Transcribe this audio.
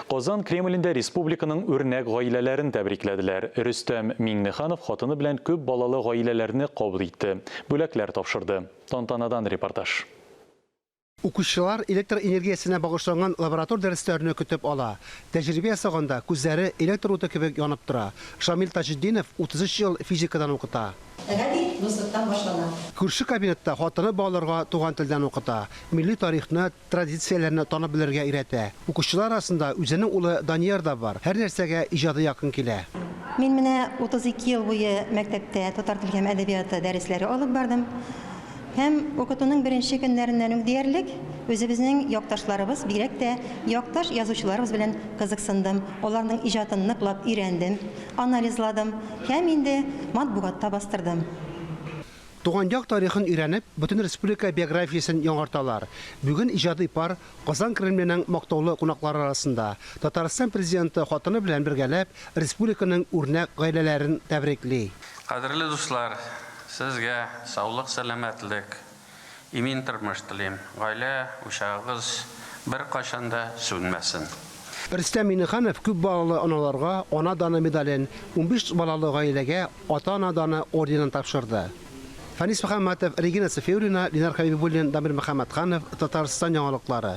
Казан Кремлендә республиканың үрнәк гаиләләрен тәбрикләделәр. Рөстәм Миңнеханов хатыны белән күп балалы гаиләләрне кабул итте, бүләкләр тапшырды. Тантанадан репортаж. Укучылар электр энергиясенә багышланган лаборатор дәресләрне көтеп ала. Тәҗрибә ясаганда күзләре электр уты кебек янып тора. Шамил Таҗетдинов 33 ел физикадан укыта. Гади дуслыктан башлана. Күрше кабинетта хатыны балаларга туган телдән укыта, милли тарихны, традицияләрне танып белергә өйрәтә. Укучылар арасында үзенең улы Данияр да бар, һәрнәрсәгә иҗади якын килә. Мин менә 32 ел буе мәктәптә татар теле һәм әдәбияты дәресләре алып бардым. Һәм укытуның беренче көннәреннән үк диярлек үзебезнең якташларыбыз, бигрәк тә якташ язучыларыбыз белән кызыксындым, аларның иҗатын ныклап өйрәндем, анализладым һәм инде матбугатта бастырдым. Туган як тарихын өйрәнеп, бөтен республика биографиясен яңарталар. Бүген иҗади пар Казан Кремленең мактаулы кунаклары арасында. Татарстан Президенты хатыны белән бергәләп республиканың үрнәк гаиләләрен тәбрикли. Кадерле дуслар, сезгә саулык-сәламәтлек, имин тормыш телим. Гаилә учагыгыз беркайчан да сүнмәсен. Рөстәм Миңнеханов күп балалы аналарга Ана даны медален, 15 балалы гаиләгә Ата-ана даны орденын тапшырды. Фәнис Мөхәммәтов, Регина Сафиуллина, Ленар Хәбибуллин, Дамир Мөхәммәтханов, Татарстан яңалыклары.